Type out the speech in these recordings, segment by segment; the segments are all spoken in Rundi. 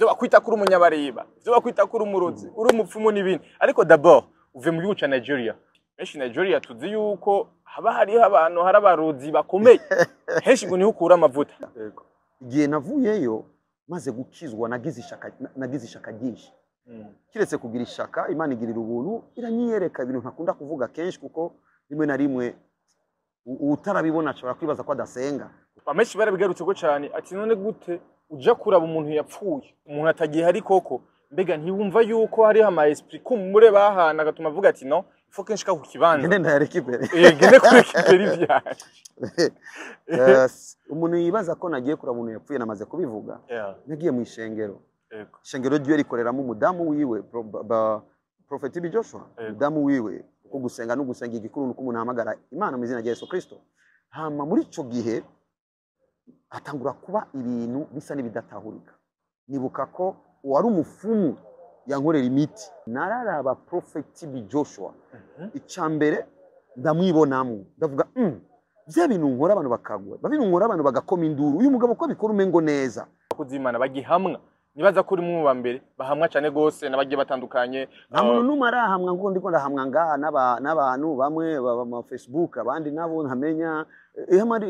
Ivyo bakwita kuri umunyabareba, ivyo bakwita kuri umurozi, uri umupfumu n'ibindi. Ariko d'abord uve mu gihugu ca Nigeria. Benshi Nigeria tuzi yuko haba hariho abantu, hari abarozi bakomeye henshi, ngo niho ukura amavuta. Igihe navuyeyo maze gukizwa, nagize ishaka ryinshi. Kiretse kugira ishaka, Imana igirira ubuntu, iranyiyereka ibintu ntakunda kuvuga kenshi, kuko rimwe na rimwe utarabibona ashobora kwibaza ko adasenga. Amenshi barabigarutse ko cyane, ati none gute uja kuraba umuntu yapfuye, umuntu atagiye hari koko? Mbega ntiwumva yuko hariho ama esprit kumbure bahana agatuma avuga ati no, faut que nshika ku kibanza? Ngende ndayarekipere. Eh, ngende kurekipera ivyanje. Umuntu yibaza ko nagiye kuraba umuntu yapfuye, namaze kubivuga. Nagiye mu ishengero. Ishengero ryiwe rikoreramo umudamu wiwe, Prophet TB Joshua. Umudamu wiwe, kuko gusenga no gusenga, igikuru nuko umuntu ahamagara Imana mu izina rya Yesu Kristo. Hama muri ico gihe hatangura kuba ibintu bisa n'ibidatahurika. Nibuka ko uwari umufumu yankorera imiti, nararaba Prophet TB Joshua, icya mbere ndamwibonamo, ndavuga bya bintu nkora abantu bakagwa, bya bintu nkora abantu bagakoma induru, uyu mugabo ko abikora umengo neza. Abakozi b'Imana bagihamwa, nibaza ko uri mu ba mbere bahamwa cyane gose n'abagiye batandukanye. Nta muntu n'umwe arahamwa ngo ndiko ndahamwa ngaha n'abantu bamwe baba ma Facebook, abandi nabo ntamenya. Ihama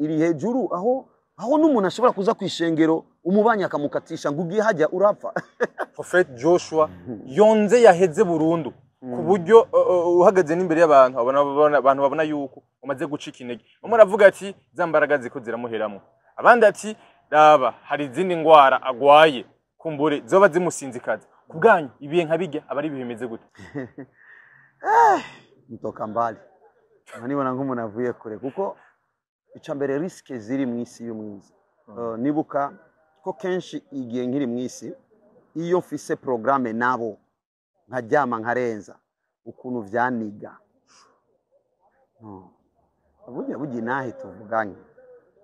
iri hejuru aho n'umuntu ashobora kuza ku ishengero, umubanyi akamukatisha ngo ugiye hajya urapfa. Prophet Joshua yonze yaheze burundu, ku buryo uhagaze n'imbere y'abantu abantu babona yuko umaze gucika intege. Bamwe baravuga ati za mbaraga ziko ziramuheramo, abandi ati raba hari izindi ngwara agwaye kumbure zoba zimusinzikaza. Ku bwanyu, ibihe nka bijya aba ari ibihe bimeze gute? Mtoka mbali nibona nk'umuntu avuye kure, kuko icya mbere risques ziri mu isi y'umwiza. Nibuka ko kenshi igihe nkiri mu isi, iyo mfise programme nabo nkaryama nkarenza, ukuntu vyaniga. No. Burya nahe tuvuganye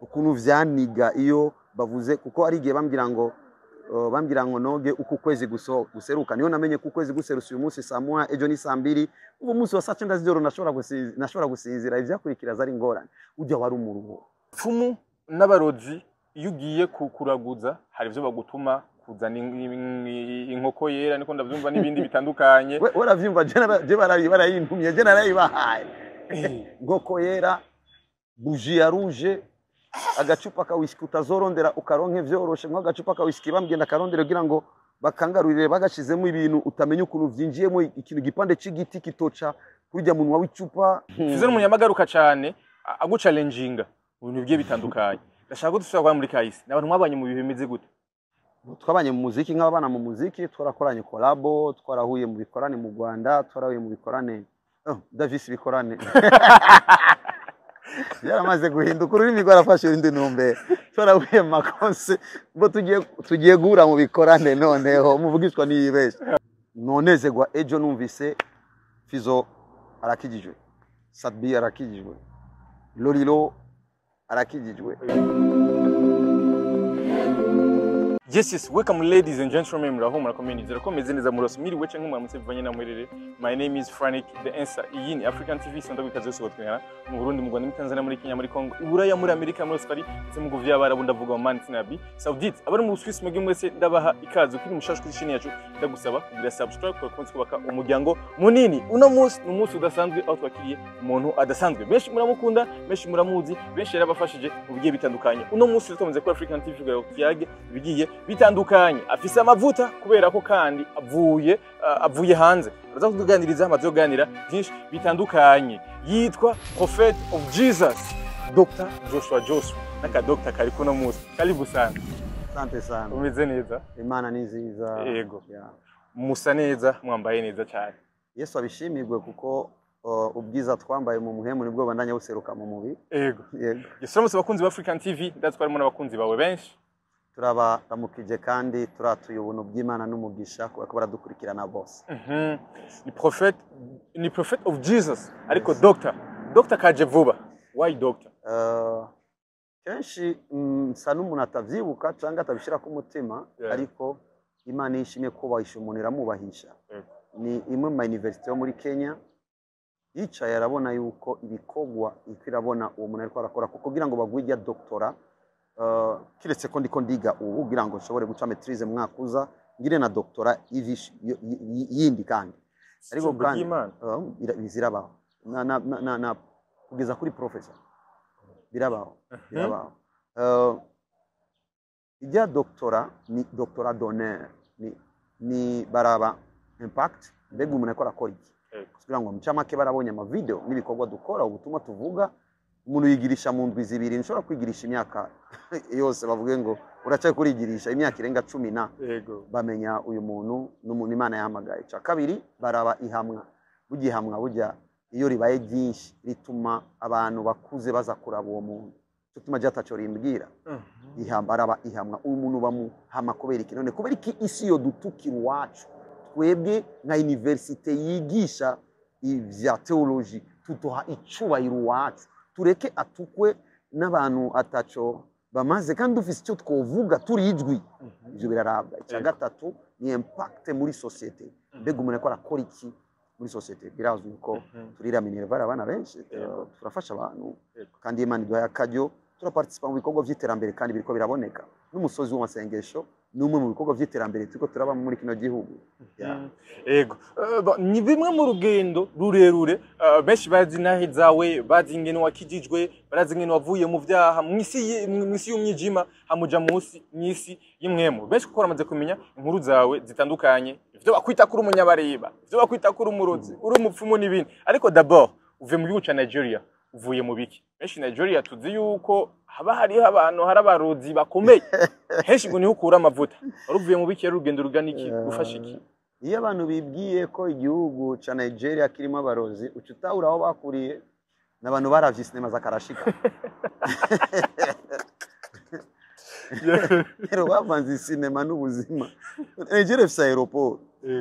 ukuntu vyaniga iyo bavuze, kuko ari igihe bambwira ngo noge uku kwezi guseruka. Niyo namenye ko ukwezi guserutse uyu munsi saa 1, ejo ni saa 2, ubu munsi wa saa 9 z'ijoro nashobora gusinzira, ivyakurikira zari ingorane. Ujya wari umuruho. Pfumu n'abarozi, iyo ugiye kuraguza hari ivyo bagutuma kuzana inkoko yera, niko ndavyumva, n'ibindi bitandukanye. We uravyumva, je barayintumye, je narayibahaye. Inkoko yera, bougie ya rouge, agacupa ka whisky utazorondera ukaronke vyoroshe, nk'agacupa ka whisky bambwiye ndakarondera kugira ngo bakangarurire, bagashizemo ibintu utamenya ukuntu vyinjiyemo, ikintu gipande c'igiti kitoca kurya munwa w'icupa. Fizo n'umunyamagaruka cyane aguchallenginga mu bintu bigiye bitandukanye. Ndashaka ko dusubira kwa muri kahise, n'abantu mwabanye mu bihe bimeze gute? Twabanye mu muziki nk'ababana mu muziki, twarakoranye collabo, twarahuye mu bikorane mu Rwanda, twarahuye mu bikorane. Oh, Davis, bikorane byaramaze guhinduka, ururimi rwarafashe indi ntumbero. Twarahuye mu makonse bo tugiye guhura mu bikorane, noneho muvugishwa niyibesha. Nonezegwa ejo numvise Fizo arakijijwe, Sat-B arakijijwe, Lolilo arakijijwe. Yes, welcome ladies and gentlemen, muraho, murakomeye, nizera ko meze neza, murose mwiriwe canke muramutse bivanye na mwerere. My name is Frank The Answer. Iyi ni African TV, sonda kwikazi yose gutwengana mu Burundi, mu Rwanda, muri Tanzania, muri Kenya, muri Congo, i Buraya, muri Amerika, muri Australia, ndetse mu bihugu vy'Abarabu, ndavuga Oman ndetse na Arabie Saoudite. Abari mu Swiss, mwebwe mwese ndabaha ikaze. Ukiri mushasha kuri chaîne yacu, ndagusaba kugira subscribe kwa konti, kubaka umuryango munini. Uno munsi ni umunsi udasanzwe aho twakiriye umuntu adasanzwe. Benshi muramukunda, benshi muramuzi, benshi yarabafashije mu bigiye bitandukanye. Uno munsi rero tumaze kuri African TV kugira ngo tuyage ibigiye bitandukanye. Afise amavuta kubera ko kandi avuye hanze. Araza kutuganiriza, amaze kuganira byinshi bitandukanye. Yitwa Prophet of Jesus, Dr. Joshua Joshua. N'aka Dr. kari kuno munsi. Karibu sana. Asante sana. Umeze neza? Imana ni nziza. Yego. Yeah. Musa neza, mwambaye neza cyane. Yesu abishimirwe, kuko ubwiza twambaye mu muhemu nibwo bandanya buseruka mu mubiri. Yego. Yego. Yesu ramutse abakunzi ba African TV, ndatwarimo n'abakunzi bawe benshi. Turabaramukije kandi turatuye ubuntu bw'Imana n'umugisha kuba ko baradukurikirana bose. Ni prophet of Jesus, ariko doctor. Doctor kaje vuba. Why doctor? Kenshi nsa n'umuntu atavyibuka cyangwa atabishira ku mutima, ariko Imana iyo ishimye kubahisha umuntu iramubahisha. Ni imwe mu ma university yo muri Kenya yicaye arabona yuko ibikorwa iko irabona uwo muntu ariko arakora, kuko kugira ngo baguhe ijya doctorat. Kiretse ko ndiko ndiga ubu kugira ngo nshobore guca maîtrise mu mwaka uza, ngire na doctorat yindi kandi. Ariko Ijambo kandi ry'Imana. Zirabaho na kugeza kuri professor, birabaho, birabaho. Ijya doctorat ni doctorat d'honneur, ni baraba impact, mbega umuntu ariko arakora iki, kugira ngo mucamake barabonye amavideo n'ibikorwa dukora, ubutumwa tuvuga. Umuntu yigirisha mu ndwi 2, nshobora kwigirisha imyaka yose, bavuge ngo uracyari kurigirisha imyaka irenga 10 na bamenya uyu muntu n'umuntu Imana yahamagaye. Cya kabiri, baraba ihamwa. Burya ihamwa, burya iyo ribaye ryinshi rituma abantu bakuze baza kuraba uwo muntu, cyo tuma jya ataco rimbwira. Baraba ihamwa, uyu muntu bamuhama kubera iki? None kubera iki isi yo dutukira iwacu? Twebwe nka université yigisha ibya théologie tutoha icubahiro iwacu, tureke atukwe n'abantu ataco bamaze kandi dufise icyo twovuga turi ijwi. Ivyo birarabwa. Icya gatatu ni impact muri société, mbega umuntu ariko arakora iki muri société? Birazwi ko turira minerval abana benshi, turafasha abantu, kandi Imana iduhaye akaryo turaparticipa mu bikorwa vy'iterambere, kandi biriko biraboneka. N'umusozi w'amasengesho ni umwe mu bikorwa vy'iterambere turiko turaba muri kino gihugu. Yeah. Ego. Ni bimwe mu rugendo rurerure, benshi bazi nahe zawe, bazi ingene wakijijwe, barazi ingene wavuye mu vyaha, mw'isi y'umwijima hamuja munsi mw'isi y'imwemu. Benshi kuko baramaze kumenya inkuru zawe zitandukanye, ivyo bakwita kuri umunyabareba, ivyo bakwita kuri umurozi, uri umupfumu n'ibindi. Ariko d'abord uvuye mu gihugu ca Nigeria, uvuye mu biki? Benshi Nigeria tuzi yuko haba hariho abantu, hari abarozi bakomeye henshi, ngo niho ukura amavuta. Wari uvuye mu biki? Yari urugendo rugana iki? Rufasha iki? Iyo abantu bibwiye ko igihugu ca Nigeria kirimo abarozi, uca utahura aho bakuriye n'abantu baravye sinema za Karashika. Rero bavanze sinema n'ubuzima. Nigeria ifise aéroport,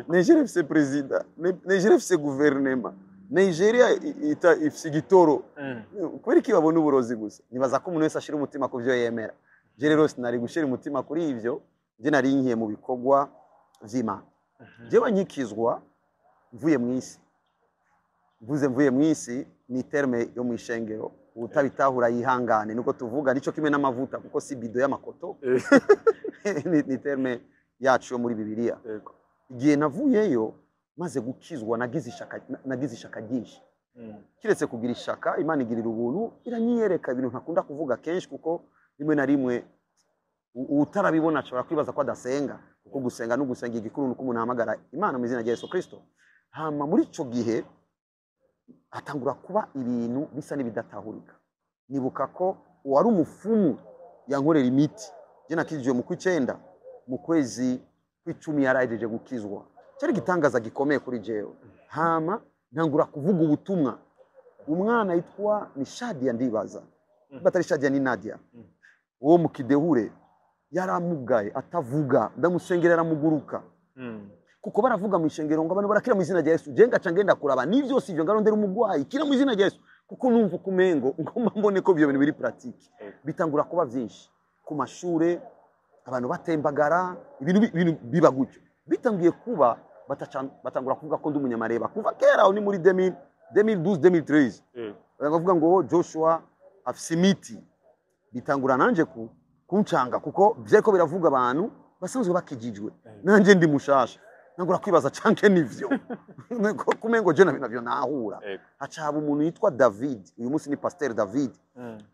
Nigeria ifise perezida, Nigeria ifise guverinema, Nigeria ifise igitoro. Kubera iki babona uburozi gusa? Nibaza ko umuntu wese ashira umutima ku vyo yemera. Je rero sinari gushira umutima kuri ivyo, je nari nkiye mu bikorwa vy'Imana. Jewe nkikizwa mvuye mw'isi, mvuze mvuye mw'isi ni terme yo mw'ishengero, utabitahura yihangane, nuko tuvuga nico kimwe n'amavuta, kuko si bido y'amakoto. Ni terme yacu yo muri Bibiliya. Igihe navuyeyo maze gukizwa, nagize ishaka ryinshi. Kiretse kugira ishaka, Imana igirira ubuntu iranyiyereka ibintu ntakunda kuvuga kenshi, kuko rimwe na rimwe utarabibona ashobora kwibaza ko adasenga, kuko gusenga no gusenga igikuru nuko umuntu ahamagara Imana mu izina rya Yesu Kristo. Hama muri ico gihe hatangura kuba ibintu bisa n'ibidatahurika. Nibuka ko uwari umufumu yankorera imiti, je nakijijwe mu kw'icenda, mu kwezi kw'icumi yarahejeje gukizwa. Cyari igitangaza gikomeye kuri jewe. Hama ntangura kuvuga ubutumwa. Umwana yitwa ni Shadia, ndibaza batari Shadia ni Nadia, uwo mu Kidehure, yaramugaye atavuga, ndamusengera aramuguruka. Kuko baravuga mu ishengero ngo abantu barakira mu izina rya Yesu, je ngaca ngenda kuraba n'ivyo si ivyo, ngarondera umugwayi kira mu izina rya Yesu, kuko numva kumengo ngomba mbone ko ibyo bintu biri pratique. Bitangura kuba vyinshi ku mashure, abantu batembagara, ibintu biba gutyo. Bitangiye kuba batangura kuvuga ko ndi umunyamareba kuva kera, aho ni muri 2000, 2012, 2013. Baravuga ngo Joshua afise imiti. Bitangura nanje ku kuncanga, kuko vyariko biravuga abantu basanzwe bakijijwe, nanje ndi mushasha, ntangura kwibaza canke nivyo, kumengo je navyo nahura. Haca haba umuntu yitwa David, uyu munsi ni Pasteur David,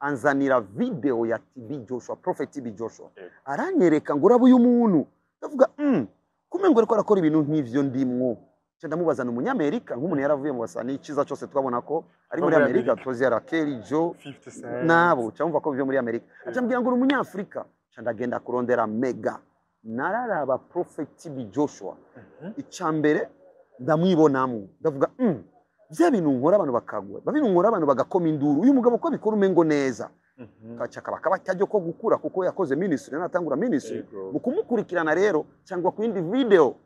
anzanira video ya TB Joshua, Prophet TB Joshua. Aranyereka ngo uraba uyu muntu, ndavuga kumengo ariko arakora ibintu nk'ivyo ndimwo. Nca ndamubaza, ni umunyamerika, nk'umuntu yaravuye mu basani, iciza cyose twabona ko ari muri Muri Amerika, Amerika. tuzi ya Kelly Joe 50 Cent. nabo cyumva ko byo muri Amerika. Aca mbwira ngo uri umunyafrika. Nca ndagenda kurondera mega, nararaba Prophet TB Joshua. Icya mbere ndamwibonamo, ndavuga bya bintu nkora abantu bakagwa, bya bintu nkora abantu bagakoma induru, uyu mugabo ko abikora umengo neza. Kaca kaba kaba kajyo ko gukura, kuko yakoze ministry natangura ministry. Mu kumukurikirana rero cyangwa ku yindi video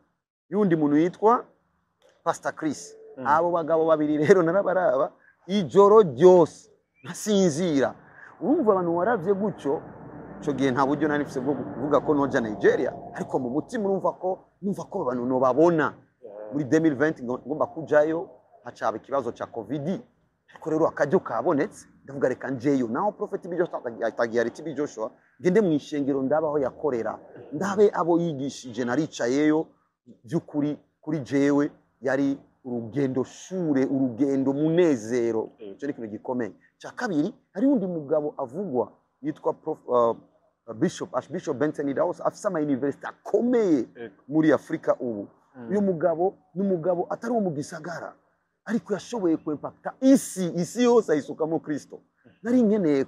y'undi muntu yitwa Pastor Chris. Abo bagabo babiri rero narabaraba ijoro ryose ntasinzira. Urumva abantu waravye gutyo, ico gihe nta buryo nari mfise bwo kuvuga ko noja Nigeria, ariko mu mutima urumva ko numva ko abantu nobabona. Muri 2020 ngomba kujayo, hacaba ikibazo ca Covid. Ariko rero akaryo kabonetse, ndavuga reka njeyo, naho Prophet TB Joshua atagiye, TB Joshua, ngende mu ishengero ndabe aho yakorera, ndabe abo yigishije. Naricayeyo, by'ukuri kuri jewe yari urugendo shure, urugendo munezero. Icyo ni ikintu gikomeye. Cya kabiri, hari undi mugabo avugwa yitwa Bishop, Archbishop Benson Idahosa, afise ama university akomeye muri Afurika ubu. Uyu mugabo ni umugabo atari uwo mu gisagara, ariko yashoboye kwempakta isi, isi yose ayisukamo Kristo. Nari nkeneye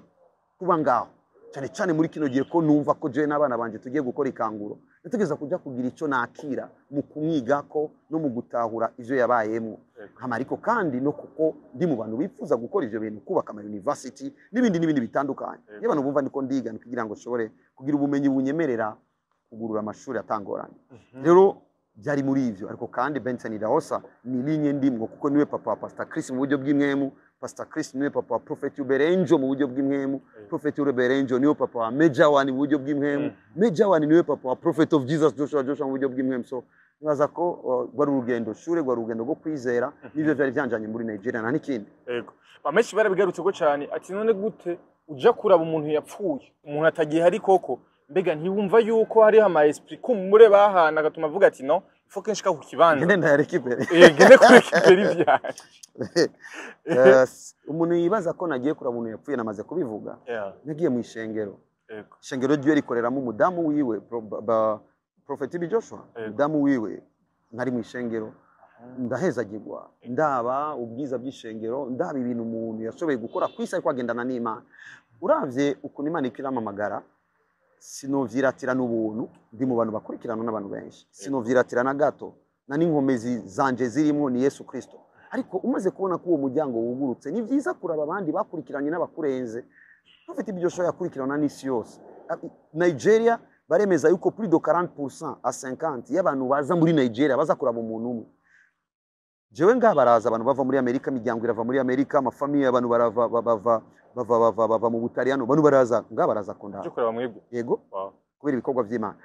kuba ngaho cyane cyane muri kino gihe ko numva ko jewe n'abana banje tugiye gukora ikanguro, ndategereza kujya kugira icyo nakira mu kumwigako no mu gutahura ivyo yabayemwo. Hama ariko kandi no kuko ndi mu bantu bifuza gukora ivyo bintu, kubaka ama university n'ibindi n'ibindi bitandukanye. Iyo abantu bumva ndiko ndiga ni kugira ngo nshobore kugira ubumenyi bunyemerera kugurura amashuri atangoranye. Rero byari muri ivyo. Ariko kandi Benson Idahosa ni ligne ndimwo, kuko niwe papa wa Pastor Chris mu buryo bw'imwemu, Pastor Chris niwe papa wa Prophet Uebert Angel mu buryo bw'imwemu, Prophet Uebert Angel niwe papa wa Major One mu buryo bw'imwemu, Major One niwe papa wa Prophet of Jesus Joshua Joshua mu buryo bw'imwemu. So nibaza ko rwari urugendo shure, rwari urugendo rwo kwizera, nivyo vyari vyanjanye muri Nigeria, nta n'ikindi. Yego, bamenshi barabigarutse ko cyane, ati none gute uja kuraba umuntu yapfuye, umuntu atagiye hari koko? Mbega ntiwumva yuko hariho ama esprit kumbure bahana agatuma avuga ati no, il faut que nshika ku kibanza? Ngende ndayarekipere. Ngende kurekipera ivyanje. Umuntu yibaza ko nagiye kuraba umuntu yapfuye, namaze kubivuga, nagiye mu ishengero. Ishengero ryiwe rikoreramo umudamu wiwe, Prophet TB Joshua. Umudamu wiwe, nari mu ishengero, ndahezagirwa, ndaba ubwiza bw'ishengero, ndaba ibintu umuntu yashoboye gukora ku isi ariko agendana n'Imana. Uravye ukuntu Imana ikiramamagara, sinovyiratira n'ubuntu, ndi mu bantu bakurikirana n'abantu benshi, sinovyiratira na gato, na n'inkomezi zanje zirimo ni Yesu Kristo. Ariko umaze kubona ko uwo muryango wugurutse, ni vyiza kuraba abandi bakurikiranye n'abakurenze. Prophet TB Joshua yakurikirana n'isi yose. Nigeria baremeza yuko plus de 40% à 50 y'abantu baza muri Nigeria baza kuraba umuntu umwe. Jewe ngaha baraza abantu bava muri Amerika, imiryango irava muri Amerika, amafamiye, abantu barava bava bava bava bava mu Butaliyano, abantu baraza ngaha, baraza kundaba. Uje kuraba mwebwe? Yego. Kubera ibikorwa vy'Imana.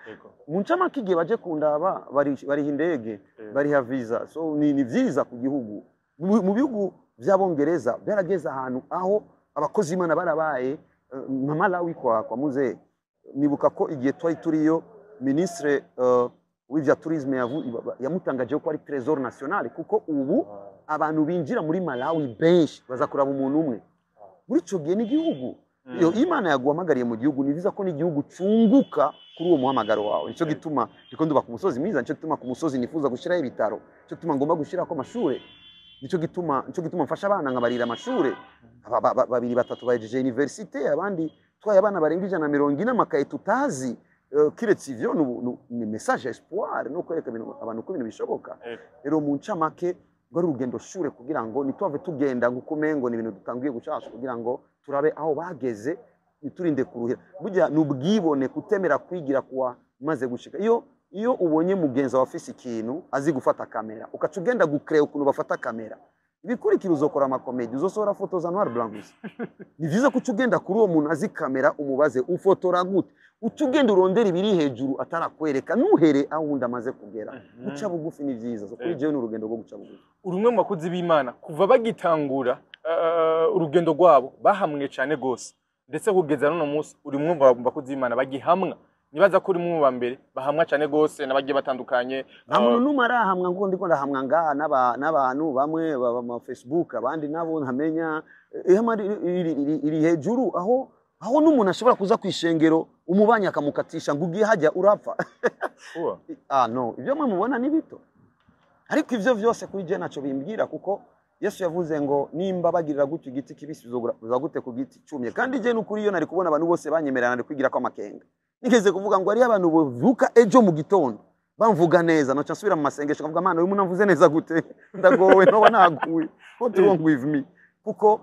Mu ncamake, igihe baje kundaba bariha indege, bariha visa, so ni vyiza ku gihugu. Mu bihugu vy'Abongereza byarageze ahantu aho abakozi b'Imana barabaye nka Malawi kwa muzehe. Nibuka ko igihe twari turiyo, ministre w'ivya tourisme yamutangaje ko ari trésor national, kuko ubu abantu binjira muri Malawi benshi baza kuraba umuntu umwe. Muri ico gihe n'igihugu, iyo Imana yaguhamagariye mu gihugu, ni vyiza ko n'igihugu cunguka kuri uwo muhamagaro wawe. Nico gituma ndiko ndubaka umusozi mwiza, nico gituma ku musozi nifuza gushiraho ibitaro, nico gituma ngomba gushirako amashure, nico gituma mfasha abana nkabarira amashure. Babiri batatu bahejeje université, abandi twaye abana barenga 140 amakaye tutazi. Kiretse ivyo ni message ya espoir no kwereka abantu ko ibintu bishoboka. Rero mu ncamake rwari urugendo shure kugira ngo ntituhave tugenda ngo umengo ni ibintu dutanguye gushasha, kugira ngo turabe aho bageze, ntiturinde kuruhira. Burya ni ubwibone kutemera kwigira kuwa maze gushika. Iyo ubonye mugenzi wawe afise ikintu, azi gufata kamera, ukaca ugenda gucrea ukuntu bafata kamera, ibikurikira uzokora amakomedi, uzosohora foto za noir blanc gusa. Ni vyiza ko uca ugenda kuri uwo muntu azi kamera, umubaze ufotora gute, uca ugenda urondera ibiri hejuru atarakwereka, ntuhere aho uwundi amaze kugera. Guca bugufi ni vyiza. So kuri jewe ni urugendo rwo guca bugufi. Uri umwe mu bakozi b'Imana kuva bagitangura urugendo rwabo bahamwe cyane gose, ndetse kugeza n'uno munsi uri umwe mu bakozi b'Imana bagihamwa. Nibaza ko uri umwe mu ba mbere bahamwa cyane gose n'abagiye batandukanye. Nta muntu n'umwe arahamwa ngo ndiko ndahamwa ngaha n'abantu bamwe baba ma Facebook, abandi nabo ntamenya. Ihama iri hejuru aho n'umuntu ashobora kuza kwishengero, umubanyi akamukatisha ngo ugiye hajya urapfa. Uwa. Ah no, ibyo mwe mubona ni bito, ariko ivyo vyose kuri je naco bimbwira, kuko Yesu yavuze ngo nimba bagirira gutyo igiti kibisi, bizoza gute ku giti cumye? Kandi je nukuri iyo nari kubona abantu bose banyemerera, nari kwigira ko amakenga. Nigeze kuvuga ngo hariyo abantu bovuka ejo mu gitondo bamvuga neza, noca nsubira mu masengesho nkavuga: "Mana, uyu muntu amvuze neza gute? Ndagowe, noba naguye, what wrong with me?" Kuko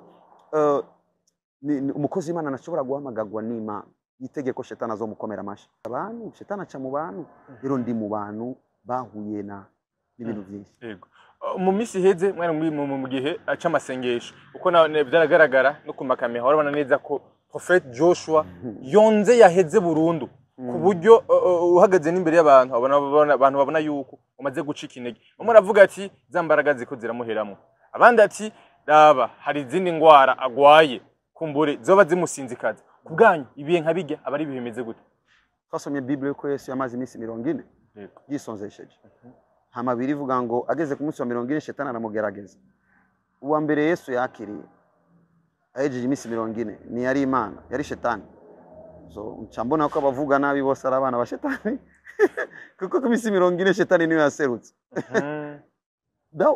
ni umukozi w'Imana ntashobora guhamagagwa n'Imana itegeko shetani azomukomera amashi. Abantu, shetani aca mu bantu. Rero ndi mu bantu bahuye na n'ibintu byinshi. Yego. Mu minsi iheze mwari muri mu gihe c'amasengesho, uko vyaragaragara no ku makamera, urabona neza ko Prophet Joshua yonze, yaheze burundu, ku buryo uhagaze n'imbere y'abantu abantu babona yuko umaze gucika intege. Bamwe baravuga ati za mbaraga ziko ziramuheramo, abandi ati Raba, hari izindi ngwara agwaye kumbure zoba zimusinzikaza. Ku bwanyu, ibihe nka bijya aba ari ibihe bimeze gute? Twasomye Bible ko Yesu yamaze iminsi 40 yisonzesheje. Hama birivuga ngo ageze ku munsi wa 40, shetani aramugerageza. Uwa mbere Yesu yakiriye ahejeje iminsi 40 ni yari Imana, yari shetani. So nca mbona ko abavuga nabi bose ari abana ba shetani, kuko ku minsi 40 shetani niyo yaserutse.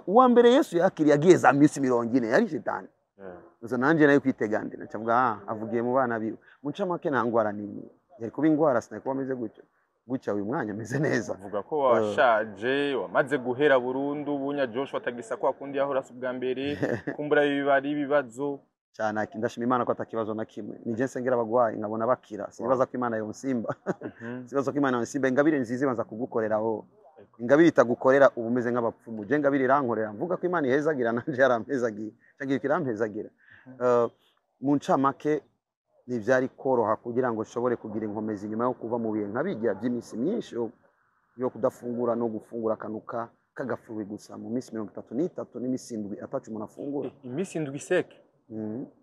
Uwa mbere Yesu yakiriye agiye za minsi 40 yari shetani. Gusa nanjye nayo kwitegandira, ncavuga: "Ah, avugiye mu bana biwe." Mu ncamake, nta ngwara n'imwe yari kuba ingwara, sinari kuba ameze gutyo gutya. Uyu mwanya ameze neza. Avuga ko washaje, wamaze guhera burundu, bunya Joshua atagisa kwa kundi yahora asa ubwa mbere, kumbura biba ari ibibazo. Cyane, ndashima Imana ko atakibazo na kimwe. Ni je nsengera abagwayi nkabona bakira. Sinibaza ko Imana yonsimba, sinibaza ko Imana yonsimba. Ingabire nziza ibanza kugukoreraho. Ingabire itagukorera uba umeze nk'abapfumu. Je ingabire irankorera, mvuga ko Imana ihezagira, nanje yarampezagiye cyangwa irampezagira. Mu ncamake, ntibyari koroha kugira ngo nshobore kugira inkomezi nyuma yo kuva mu bihe nka bijya by'iminsi myinshi yo kudafungura no gufungura akantu k'agafubi gusa mu minsi 33 n'iminsi 7 atacu umuntu afungura. Iminsi 7 seke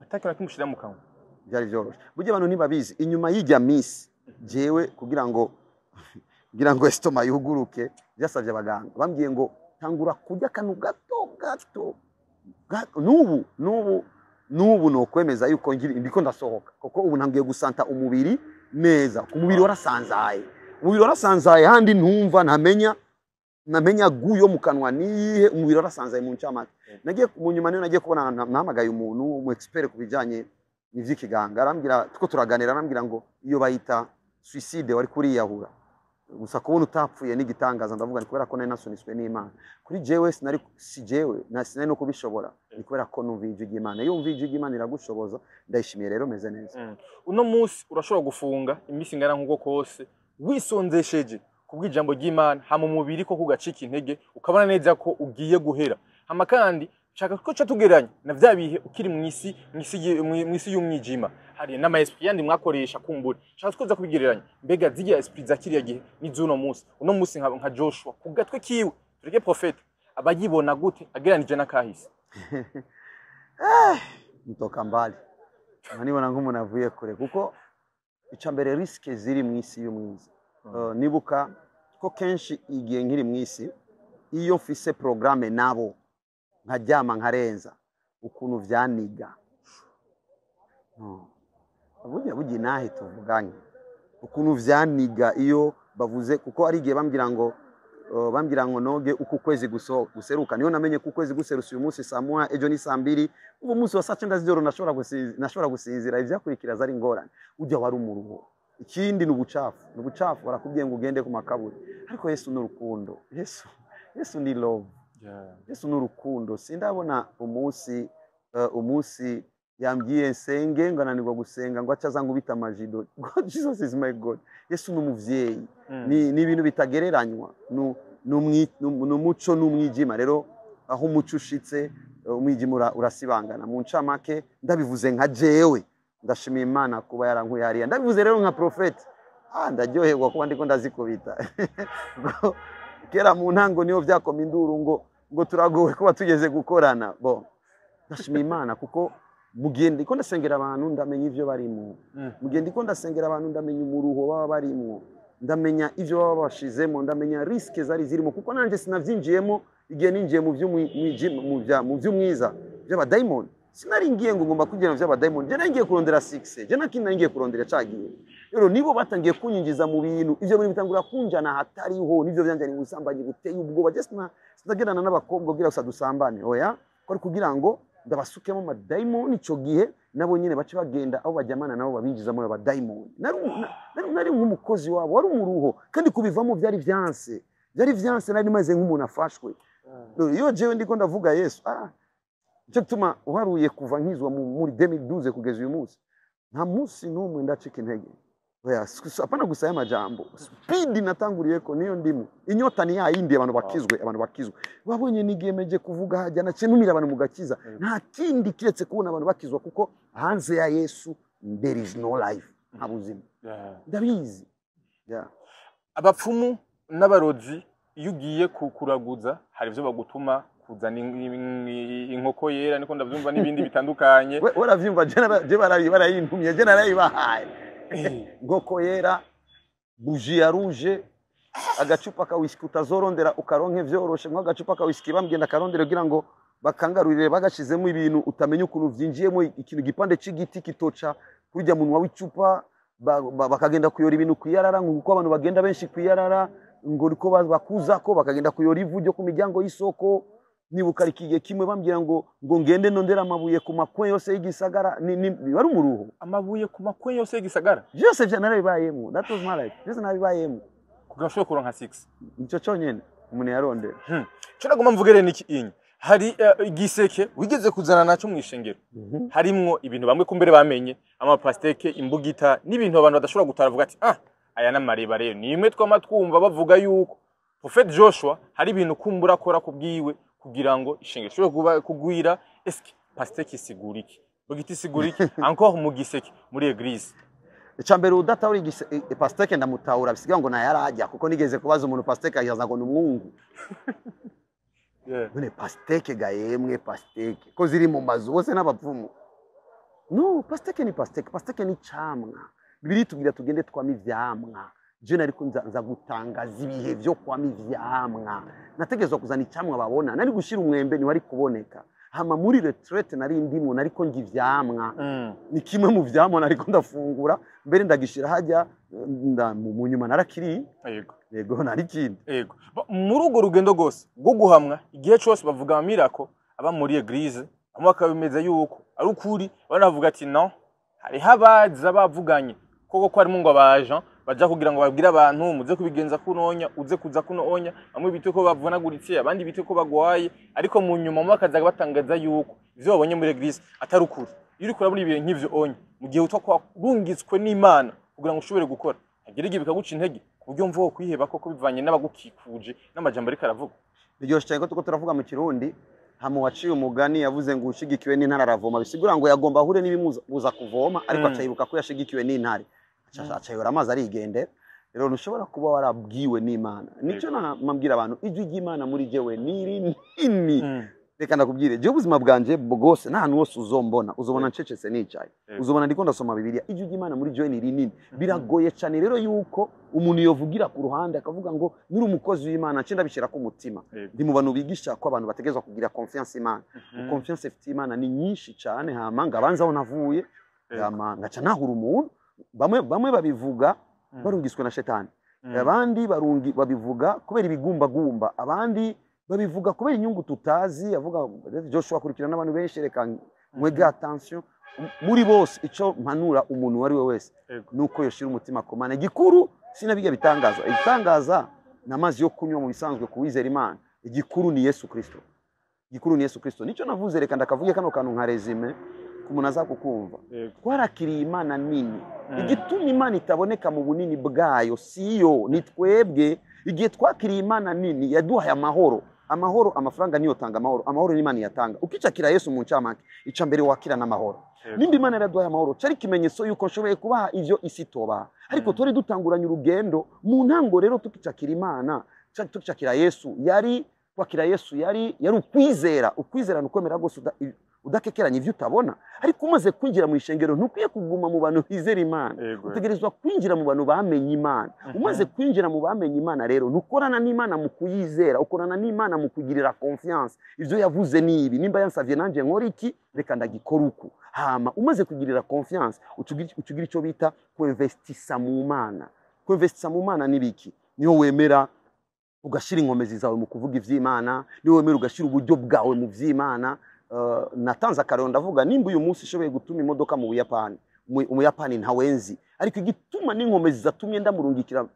atakintu na kimwe ushira mu kanwa? Byari byoroshe. Burya abantu ntibabizi, inyuma y'ijya minsi jewe kugira ngo estomac yuguruke byasabye abaganga bambwiye ngo tangura kurya akantu gato gato gato. N'ubu nokwemeza yuko ndiko ndasohoka, kuko ubu ntangiye gusanta umubiri neza. Ku mubiri warasanzaye, umubiri warasanzaye, handi ntumva, ntamenya guyo mu kanwa niyihe, umubiri warasanzaye. Mu ncamake, nagiye mu nyuma niyo nagiye kubona nahamagaye umuntu umu expert ku bijyanye n'ivy'ikiganga, arambwira, tuko turaganira, arambwira ngo iyo bayita suicide, wari kuriyahura gusa, kubona utapfuye n'igitangaza. Ndavuga ni kubera ko nari nasunitswe n'Imana. Kuri jewe sinari, si jewe na sinari no kubishobora, ni kubera ko numva ijwi ry'Imana. Iyo wumva ijwi ry'Imana iragushoboza. Ndayishimiye rero, meze neza. Uno munsi urashobora gufunga iminsi ingana nk'uko kose wisonzesheje kubw'ijambo ry'Imana, hama umubiri ko kugacika intege, ukabona neza ko ugiye guhera. Hama kandi shaka ko ca tugereranya na vya bihe ukiri mw'isi y'umwijima, hari n'ama esprit yandi mwakoresha kumbura. Shaka twoza kubigereranya, mbega zirya esprit za kiriya gihe n'iz'uno munsi, uno munsi nka Joshua ku gatwe kiwe, tureke prophète, abayibona gute agereranije n'akahise? Ntoka mbali, nibona nk'umuntu avuye kure, kuko icya mbere risque ziri mu isi y'umwiza. Nibuka ko kenshi igihe nkiri mu isi, iyo mfise programme nabo nkaryama nkarenza, ukuntu vyaniga. No. Burya inahe tuvuganye ukuntu vyaniga iyo bavuze, kuko ari igihe bambwira ngo noge uku kwezi guseruka. Niyo namenye ko ukwezi guserutse uyu munsi saa 1, ejo ni saa 2. Uwo munsi wa saa 9 z'ijoro nashobora gusinzira, ivyakurikira zari ingorane. Ujya wari umuruho. Ikindi ni ubucafu, ni ubucafu. Barakubwiye ngo ugende ku makaburi, ariko Yesu ni urukundo. Yesu ni love. Yesu ni urukundo. Sindabona umunsi yambwiye nsenge ngo ananirwa gusenga, ngo acaza ngo ubita amajido. God, Jesus is my God. Yesu ni umuvyeyi. Ni ibintu bitagereranywa. Ni umuco n'umwijima. Rero aho umuco ushitse, umwijima urasibangana. Mu ncamake, ndabivuze nka jewe, ndashimira Imana kuba yarankuye hariya. Ndabivuze rero nka prophète, ndaryoherwa kuba ndiko ndazikubita. Kuko kera mu ntango niyo vyakoma induru ngo turagowe kuba tugeze gukorana. Bo ndashimira Imana kuko mu gihe ndiko ndasengera abantu ndamenya ivyo barimo. Mu gihe ndiko ndasengera abantu ndamenya umuruho baba barimwo, ndamenya ivyo baba bashizemo, ndamenya risque zari zirimo, kuko nanje sinavyinjiyemo. Igihe ninjiye mu vy'umwijima, mu vy'umwiza by'abadayimoni, sinari ngiye ngo ngomba kwinjira mu vy'abadayimoni. Je nari ngiye kurondera succès, je nakindi nari ngiye kurondera cagiye. Rero nibo batangiye kunyinjiza mu bintu, ivyo bintu bitangura kunjana hatariho, nivyo vyanjanye ubusambanyi buteye ubwoba. Je sinagendana n'abakobwa kugira gusa dusambane, oya, ko ari kugira ngo ndabasukemo amadayimoni. Ico gihe nabo nyene bace bagenda aho bajyamana nabo babinjizamo ayo badayimoni. Nari nk'umukozi wabo, wari umuruho, kandi kubivamo byari vyanse, byari vyanse. Nari maze nk'umuntu afashwe. Rero iyo jewe ndiko ndavuga Yesu, nicyo gituma uharuye kuva nkizwa muri 2012 kugeza uyu munsi, nta munsi n'umwe ndacika intege. Oya, apana gusa y'amajambo. Speed natanguriyeko niyo ndimo, inyota ni yayindi, abantu bakizwe, abantu bakizwe. Wabonye n'igihe meje kuvuga hajya naciye ntumira abantu mu gakiza, nta kindi kiretse kubona abantu bakizwa, kuko hanze ya Yesu there is no life, nta buzima. Ndabizi, yeah. Abapfumu n'abarozi, iyo ugiye kuraguza hari ibyo bagutuma. Kuzana inkoko yera, niko ndavyumva, n'ibindi bitandukanye. We uravyumva, je barayintumye, je narayibahaye. Inkoko yera, bougie ya rouge, agacupa ka whisky utazorondera ukaronke vyoroshe, nk'agacupa ka whisky bambwiye ndakarondera kugira ngo bakangarurire, bagashizemo ibintu utamenya ukuntu vyinjiyemo, ikintu gipande c'igiti kitoca kurya munwa w'icupa, bakagenda kuyora ibintu kwiyarara, ngo kuko abantu bagenda benshi kwiyarara, ngo niko bakuzako, bakagenda kuyora ivu ryo ku miryango y'isoko. Nibuka ikigihe kimwe bambwira ngo ngende nondera amabuye ku makwe yose y'igisagara, ni wari umuruho. Amabuye ku makwe yose y'igisagara? Byose vya narabibayemo, that was my life, byose narabibayemo. Kugira ushobore kuronka 6? Nico conyene umuntu yarondera. Ico nagomba mvugere niki inyi, hari igiseke wigeze kuzana naco mw'ishengero, harimwo ibintu bamwe kumbere bamenye, amapastèque, imbugita n'ibintu abantu badashobora gutara, bavuga ati: "Ah, aya n'amareba." Rero ni imwe twama twumva bavuga yuko Prophet Joshua hari ibintu kumbura akora kubwiwe kugira ngo ishengero ishobore kuba kugwira. Eske pastèque isigura iki? Imbugita isigura iki encore mu giseke muri église? Icya mbere, udatahura pastèque ndamutahura, bisigaye ngo nayarajya, kuko nigeze kubaza umuntu pastèque azaza ngo ni umwungu. None pastèque ga yemwe, pastèque ko ziri mu mazu bose n'abapfumu? No, pastèque ni pastèque, pastèque ni camwa. Bibiliya itubwira tugende twama ivyamwa. Je nariko nza gutangaza ibihe vyo kwama ivyamwa, nategerezwa kuzana icamwa babona. Nari gushira umwembe ntiwari kuboneka. Hama muri retraite nari ndimwo, nariko ndya ivyamwa. Ni kimwe mu vyamwa nariko ndafungura, mbere ndagishira hajya mu nyuma narakiriye. Yego, narikindi. Yego. Muri urwo rugendo rwose rwo guhamwa, igihe cose bavuga amirako aba muri église, bamwe bakabemeza yuko ari ukuri, abandi bavuga ati: "No, hariho abaza bavuganye koko ko harimo ngo abajan baja kugira ngo babwire abantu muze kubigenza kunonya, uze kuza kunonya." Bamwe bite ko bavunaguritse, abandi bite ko bagwaye, ariko mu nyuma bamwe bakaza batangaza yuko ivyo babonye muri église atari ukuri. Iyo uriko urabona ibintu nk'ivyo onye mu gihe utwa kwarungitswe n'Imana kugira ngo ushobore gukora, hagera igihe bikaguca intege ku buryo mva wo kwiheba koko, bivanye n'abagukikuje n'amajambo ariko aravuga. Biryoshe cyane ko tuko turavuga mu Kirundi. Hama waciye umugani yavuze ngo ushigikiwe n'intare aravoma, bisigura ngo yagomba ahure n'ibimubuza kuvoma, ariko aca yibuka ko yashigikiwe n'intare, aca yora amazi arigendera. Rero ntushobora kuba warabwiwe n'Imana, nicyo namabwira abantu, ijwi ry'Imana muri jewe ni rinini. Reka ndakubwire, jewe ubuzima bwanje bwose, n'ahantu hose uzombona, uzobona ncecetse nicaye, uzobona ndiko ndasoma Bibiliya. Ijwi ry'Imana muri jewe ni rinini. Biragoye cyane rero yuko umuntu yovugira ku ruhande akavuga ngo nuri umukozi w'Imana, nce ndabishyira ku mutima. Ndi mu bantu bigisha ko abantu bategerezwa kugira confiance Imana. Confiance ifite Imana ni nyinshi cyane. Hama ngabanza aho navuye, hama ngaca nahura umuntu, bamwe bamwe babivuga barungiswe na shetani, abandi babivuga kubera ibigumbagumba, abandi babivuga kubera inyungu tutazi. Avuga Joshua akurikirana n'abantu benshi, reka mwege attention. Muri bose, ico mpanura umuntu uwo ari we wese nuko yoshira umutima ku Mana. Igikuru sinabiga bitangaza, ibitangaza ni amazi yo kunywa mu bisanzwe kuwizera Imana. Igikuru ni Yesu Kristo, igikuru ni Yesu Kristo. Nicyo navuze, reka ndakavuge kano kantu nka résumé ku muntu aza kukumva. Twarakiriye Imana nini. Igituma Imana itaboneka mu bunini bwayo siyo, ni twebwe. Igihe twakiriye Imana nini, yaduhaye amahoro. Amahoro, amafaranga niyo tanga amahoro, amahoro ni Imana yatanga. Ukicakira Yesu, mu ncamake, ica mbere wakira n'amahoro. Nimba Imana yaraduhaye amahoro, cari ikimenyetso yuko nshoboye kubaha ivyo isi itobaha. Ariko twari dutanguranye urugendo mu ntango. Rero tukicakira Imana, tukicakira Yesu, yari kwakira Yesu, yari ukwizera. Ukwizera ni ukwemera rwose udakekeranya ivyo utabona. Ariko umaze kwinjira mu ishengero, ntukwiye kuguma mu bantu bizera Imana. Utegerezwa kwinjira mu bantu bamenye Imana. Umaze kwinjira mu bamenye Imana rero, ntukorana n'Imana mu kuyizera, ukorana n'Imana mu kugirira confiance. Ivyo yavuze ni ibi, nimba yansavye nanje nkora iki, reka ndagikora uku. Hama umaze kugirira confiance, ucugira icyo bita kuinvestisa mu Mana. Kuinvestisa mu Mana ni biki? Niho wemera ugashyira inkomezi zawe mu kuvuga ivy'Imana, niho wemera ugashyira uburyo bwawe mu vy'Imana. Natanze akarero, ndavuga nimba uyu munsi ishoboye gutuma imodoka mu Buyapani, Umuyapani ntawenzi, ariko igituma n'inkomezi zatumye ndamurungikira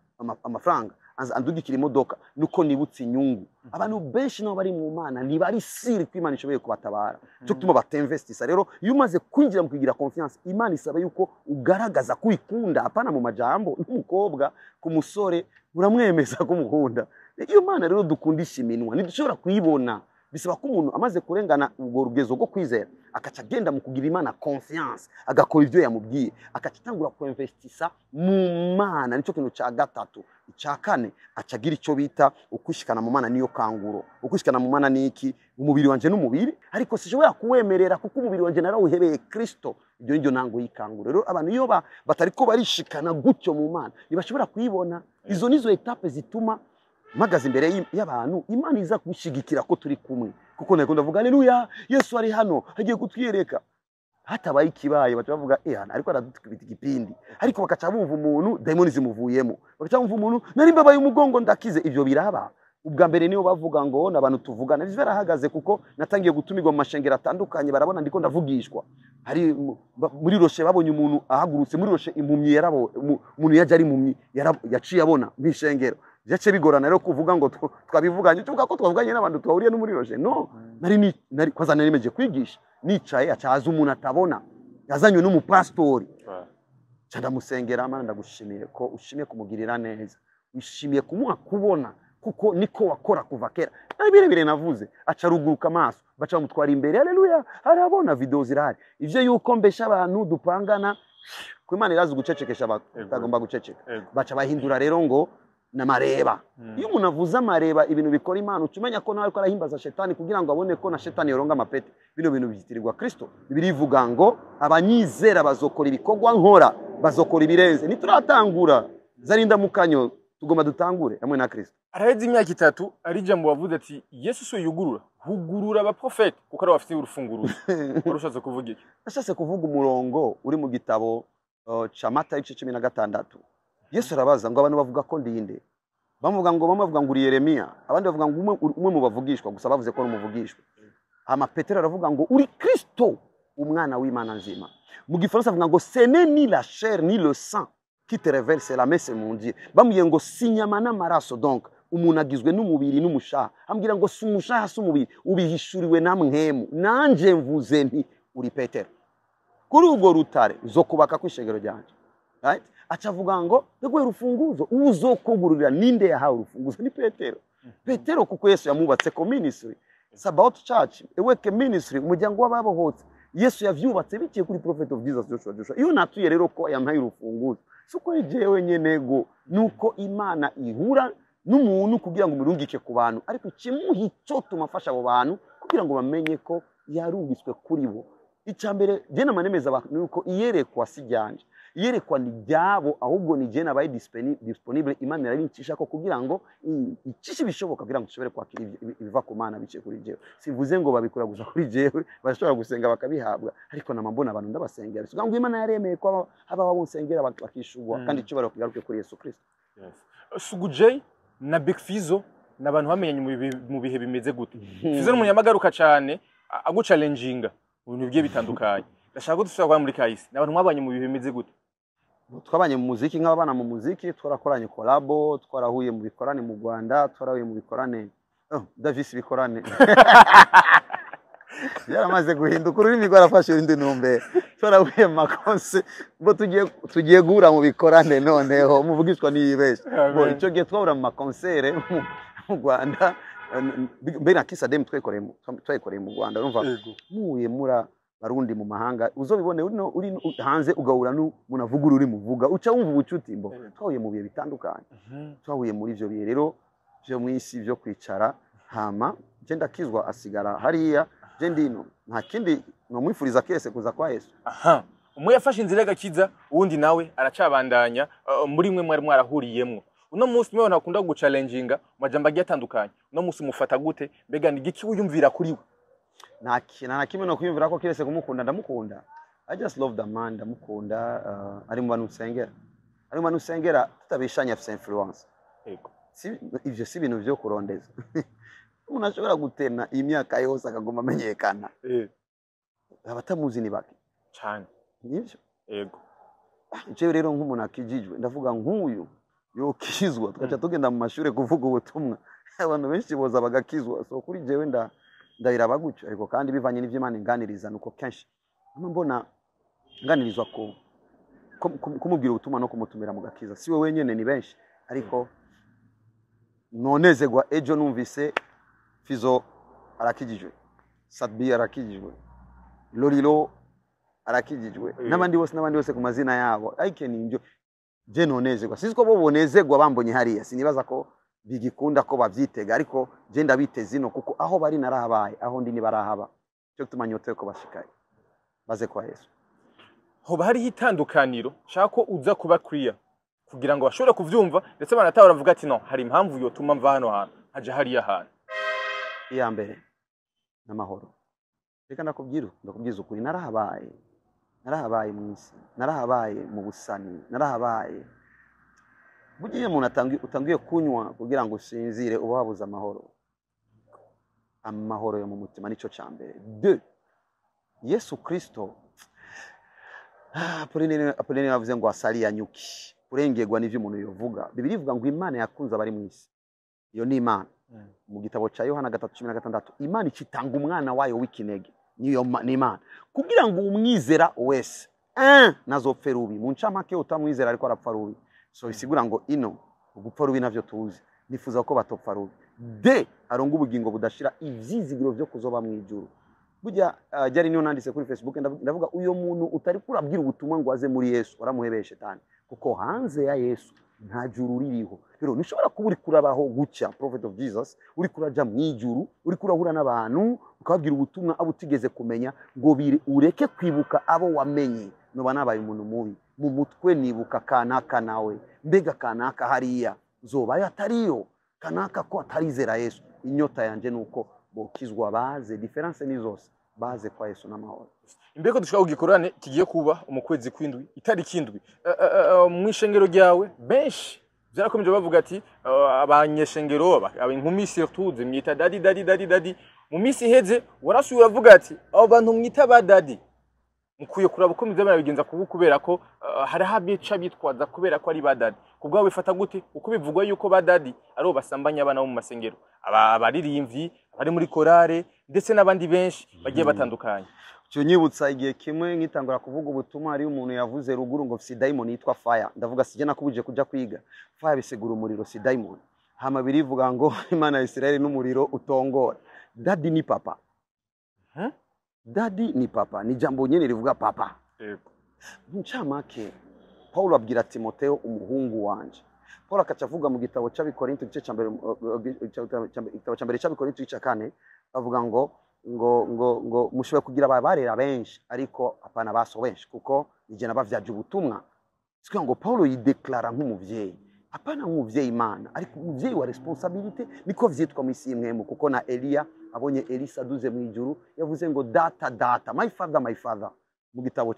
amafaranga andugikira imodoka, nuko nibutse inyungu. Abantu benshi nabo bari mu Mana ntibari sûrs ko Imana ishoboye kubatabara, cyo gituma batinvestisa. Rero iyo umaze kwinjira mu kugira confiance, Imana isaba yuko ugaragaza ko uyikunda, apana mu majambo. N'umukobwa ku musore uramwemeza ko umukunda. Iyo Mana rero dukundisha iminwa ntidushobora kuyibona. Bisaba ko umuntu amaze kurengana ubwo rugezo rwo kwizera, akaca agenda mu kugira Imana confiance, agakora ibyo yamubwiye, akaca atangura kuinvestisa mu Mana. Nicyo kintu cya gatatu. Icya kane, aca agira icyo bita ukwishikana mu Mana. Niyo kanguro. Ukwishikana mu Mana ni iki? Umubiri wanje n'umubiri, ariko sinshobora kuwemerera kuko umubiri wanje narawuhebeye Kristo. Ibyo nibyo ntango y'ikanguro. Rero abantu iyo batariko barishikana gutyo mu Mana, ntibashobora kuyibona. Izo nizo étapes zituma mpagaze imbere y'abantu, Imana iza gushigikira ko turi kumwe, kuko nteko ndavuga aleluya, Yesu ari hano, agiye kutwiyereka. Hatabaye ikibaye, baca bavuga eh hano ariko aradutwita igipindi. Ariko bakaca bumva umuntu dayimoni zimuvuyemo, bakaca bumva umuntu nari mbabaye umugongo ndakize. Ivyo biraba ubwa mbere niyo bavuga ngo n'abantu tuvugana ivyo barahagaze, kuko natangiye gutumirwa mu mashengero atandukanye, barabona ndiko ndavugishwa. Hari muri Rocher babonye umuntu ahagurutse muri Rocher, impumyi yarabo, umuntu yaje ari impumyi, yaciye abona mw'ishengero. Byace bigorana rero kuvuga ngo twabivuganye, tuvuga ko twavuganye n'abantu twahuriye no muri Rocher. No nari nari kwanza nari meje kwigisha nicaye, acaza umuntu atabona yazanywe n'umupastori. Ca ndamusengera: Mana, ndagushimiye ko ushimiye kumugirira neza, wishimiye kumuha kubona, kuko niko wakora kuva kera. Ari birebire navuze, aca aruguruka amaso, baca bamutwara imbere, haleluya, arabona. Video zirahari. Ivyo yuko mbesha abantu dupangana ko Imana irazi gucecekesha batagomba guceceka. Baca bahindura rero ngo namareba. Iyo umuntu avuze amareba, ibintu bikora Imana, uca umenya ko nawe ariko arahimbaza shetani kugira ngo abone ko na shetani yoronga amapete. Bino bintu byitirirwa Kristo. Bibiliya ivuga ngo abanyizera bazokora ibikorwa nkora, bazokora ibirenze. Ntituratangura, zari indamukanyo, tugomba dutangure hamwe na Kristo. Araheze imyaka 3 ari ijambo wavuze ati Yesu si we yugurura, hugurura abaprofeti kuko aribo bafite urufunguruzo. Wari ushatse kuvuga iki? Nashatse kuvuga umurongo uri mu gitabo ca Matayo igice 16. Yesu arabaza ngo abantu bavuga ko ndinde? Bamuvuga ngo, bamwe bavuga ngo uri Yeremiya, abandi bavuga ngo umwe mu bavugishwa. Gusa bavuze ko ari umuvugishwa. Hama Petero aravuga ngo uri Kristo, umwana w'Imana nzima. Mu Gifaransa avuga ngo ce n'est ni la chair ni le sang qui te révèle cela, mais c'est mon Dieu. Bamubwiye ngo si inyama n'amaraso, donc umuntu agizwe n'umubiri n'umushaha. Ambwira ngo si umushaha, si umubiri, ubihishuriwe na Mpwemu. Nanje mvuze nti uri Petero, kuri urwo rutare uzokubaka kw'ishengero ryanje. Right? Aca avuga ngo ndaguhe urufunguzo, uzokugururira. Ninde yahawe urufunguzo? Ni Petero. Petero, kuko Yesu yamubatse ko ministry, Sabaoth Church, Eweke Ministry, umuryango w'ababohotse, Yesu yavyubatse biciye kuri Prophet of Jesus Joshua Joshua. Iyo natuye rero ko yampaye urufunguzo, si uko jewe nyene go, nuko Imana ihura n'umuntu kugira ngo umurungike ku bantu, ariko ikimuha icyo tuma afasha abo bantu kugira ngo bamenye ko yarungitswe kuri bo. Icya mbere jye namanemeza abantu yuko iyerekwa si ryanje, iyerekwa ni ryabo, ahubwo ni jye nabaye disponible. Imana irabincisha ko kugira ngo icishe ibishoboka kugira ngo dushobore kwakira ibiva ku Mana biciye kuri jewe. Sivuze ngo babikora gusa kuri jewe, barashobora gusenga bakabihabwa, ariko nama mbona abantu ndabasengera, bisuga ngo Imana yaremeye ko habaho abo nsengera bakishurwa, kandi icyubahiro kigaruke kuri Yesu Kristo. Yes. Sugu J na Big Fizzo ni abantu bamenyanye mu bihe bimeze gute? Fizzo ni umunyamagaruka cyane, aguchallenginga mu bintu bigiye bitandukanye. Ndashaka ko dusubira kwa muri kahise. Ni abantu mwabanye mu bihe bimeze gute? Twabanye mu muziki nk'ababana mu muziki, twarakoranye collabo, twarahuye mu bikorane mu Rwanda, twarahuye mu bikorane, oh, Davis, bikorane yaramaze guhinduka, ururimi rwarafashe indi ntumbero. Twarahuye mu makonse bo tugiye guhura mu bikorane, noneho umuvugishwa niyibeshe bo. Amen. Icyo gihe twahura mu makonsere mu Rwanda, mbere na Kisadem twayikoreye mu Rwanda, urumva muhuye mura Barundi mu mahanga, uzobibone uri hanze ugahura n'umuntu avuga ururimi uvuga, uca wumva ubucuti mbo. Twahuye mu bihe bitandukanye. Twahuye muri ivyo bihe rero vyo mw'isi vyo kwicara, hama je ndakizwa, asigara hariya, je ndino. Nta kindi nomwifuriza kese kuza kwa Yesu. Aha, umwe yafashe inzira y'agakiza, uwundi nawe aracabandanya. Muri mwe mwari mwarahuriyemwo, uno munsi mwe ntakunda guchallenginga mu majambo agiye atandukanye, uno munsi mufata gute? Mbega ni igiki wiyumvira kuri we? Nta na kimwe no kwiyumvira ko kirese kumukunda. Ndamukunda, I just love the man. Ndamukunda, ari mu bantu nsengera, ari mu bantu nsengera, tutabishanya afise influence. Si ivyo si ibintu vyo kurondeza. Umuntu ashobora gutena imyaka yose akaguma amenyekana, abatamuzi ni bake. Cyane. Nivyo. Jewe rero nk'umuntu akijijwe, ndavuga nk'uyu yokizwa, tugaca tugenda mu mashuri kuvuga ubutumwa, abantu benshi boza bagakizwa. So kuri jewe ndabiraba gutyo, ariko kandi bivanye n'ivyo Imana inganiriza, nuko kenshi nama mbona nganirizwa ko kumubwira ubutumwa no kumutumira mu gakiza. Si we wenyene, ni benshi, ariko nonezegwa ejo numvise Fizo. Arakijijwe, Sat-B arakijijwe, Lolilo arakijijwe, n'abandi bose, n'abandi bose ku mazina yabo. I can enjoy, je nonezerwa. Sinzi ko bo bonezerwa bambonye hariya, sinibaza ko bigikunda ko bavyitega, ariko je ndabiteze ino, kuko aho bari narahabaye, aho ndi ntibarahaba. Cyo gituma nyotewe ko bashikaye baze kwa Yesu. Hoba hariho itandukaniro, shaka ko uza kuba clear kugira ngo bashobore kuvyumva, ndetse banataha baravuga ati: "No, hari impamvu yotuma mva hano hantu haja hariya hantu." Iya mbere n'amahoro. Reka ndakubwira, ndakubwiza ukuri, narahabaye, narahabaye mu isi, narahabaye mu busani, narahabaye. Burya iyo umuntu utangiye kunywa kugira ngo usinzire, uba wabuze amahoro, amahoro yo mu mutima. Nicyo cya mbere. De Yesu Kristo, Apolinere yavuze ngo asali ya nyuki, kurengerwa n'ivyo umuntu yovuga. Bibiliya ivuga ngo Imana yakunze abari mu isi, iyo ni Imana. Mu gitabo cya Yohana 3:16, Imana icitanga umwana wayo w'ikinege, niyo ni Imana, kugira ngo umwizera wese ntazopfe rubi. Mu ncamake, utamwizera ariko arapfa rubi. So bisigura ngo ino gupfa rubi navyo tuzi, nifuza ko batopfa rubi, de aronga ubugingo budashira, ivyizigiro vyo kuzoba mu ijuru. Burya jari niyo nanditse kuri Facebook, ndavuga uyo muntu utari kurabwira ubutumwa ngo aze muri Yesu, waramuhebeye shetani, kuko hanze ya Yesu nta juru ririho. Rero ntushobora kuba uri kurabaho gutya, prophet of Jesus, uri kuraja mu ijuru, uri kurahura n'abantu ukababwira ubutumwa abo utigeze kumenya, ngo ureke kwibuka abo wamenye. Noba nabaye umuntu mubi mu mutwe. Nibuka kanaka, nawe mbega kanaka hariya zobayo atariyo, kanaka ko atarizera Yesu. Inyota yanje nuko bokizwa, baze. Différence ni zose, baze kwa Yesu n'amahoro. Imbere ko dushaka kugikorane kigiye kuba mu kwezi kw'indwi, itariki 7, mw'ishengero ryawe benshi byarakomeje bavuga ati abanyeshengero, inkumi surtout zimwita daddy, daddy, daddy, daddy. Mu minsi iheze warasuye uravuga ati abo bantu mwita ba daddy mukwiye kuraba uko muza barabigenza kubu, kubera ko hariho abica bitwaza kubera ko ari ba daddy. Kubwawe bifata gute uko bivugwa yuko ba daddy aribo basambanya abana bo mu masengero, abaririmbyi abari muri korale ndetse n'abandi benshi bagiye batandukanye? Cyo nyibutsa igihe kimwe nkitangura kuvuga ubutumwa, hariyo umuntu yavuze ruguru ngo si dayimoni yitwa fire. Ndavuga sije nakubuje kuja kwiga. Fire bisigura umuriro, si dayimoni. Hama birivuga ngo Imana ya Israeli n'umuriro utongora. Daddy ni papa. Daddy ni papa, ni jambo nyene rivuga papa. Ncamake, Paulo abwira Timoteo umuhungu wanje. Paul akaca avuga mu gitabo cy'Abikorinto, igice cya mbere, igitabo cya mbere cy'Abikorinto, igice cya kane, avuga ngo mushobora kugira abarera benshi, ariko apana baso benshi, kuko nije nabavyaje ubutumwa. Sikugira ngo Paulo yideklara nk'umuvyeyi, apana nk'umuvyeyi Imana, ariko umuvyeyi wa responsabilité. Niko vyitwa mu isi imwemu, kuko na Eliya abonye Elisa aduze mu ijuru yavuze ngo "Data, data, my father, my father", mu gitabo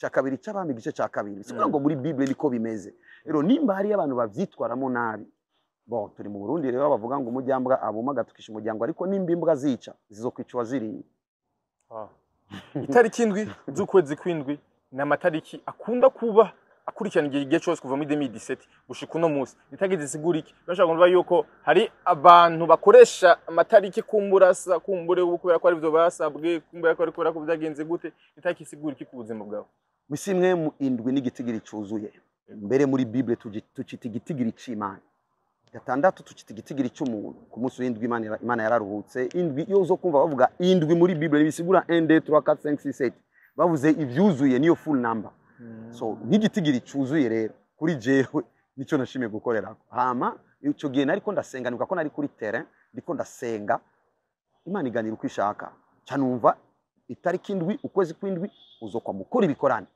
ca kabiri c'Abami, igice ca kabiri. Sikugira ngo muri Bible niko bimeze. Rero nimba hariyo abantu bavyitwaramo nabi, bon, turi mu Burundi rero, bavuga ngo umujyambwa abuma agatukisha umuryango, ariko nimba imbwa zica zizokwica uwaziriye. Itariki 7 z'ukwezi kw'indwi ni amatariki akunda kuba akurikirana igihe cyose kuva muri 2017 gushika uno munsi. Itariki zisigura iki? Bashaka kumva yuko hari abantu bakoresha amatariki kumburasa kumbure ubu kubera ko ari byo basabwe, kumbura ko ari kubera ko byagenze gute. Itariki isigura iki ku buzima bwawe? Mwisi imwe mu indwi n'igitigiri cyuzuye. Mbere muri Bible tucita igitigiri c'Imana. Gatandatu tucita igitigiri cy'umuntu. Ku munsi w'indwi Imana yararuhutse. Indwi, iyo uzo kumva bavuga indwi muri Bible, bisigura 1, 2, 3, 4, 5, 6, 7. Bavuze ibyuzuye, niyo full number. So nk'igitigiri cyuzuye rero kuri jewe nicyo nashimiye gukorera. Hama icyo gihe nariko ndasenga, nibuka ko nari kuri terrain ndiko ndasenga, Imana iganira uko ishaka, canumva itariki 7 ukwezi kw'indwi uzokwa mukora ibikorane.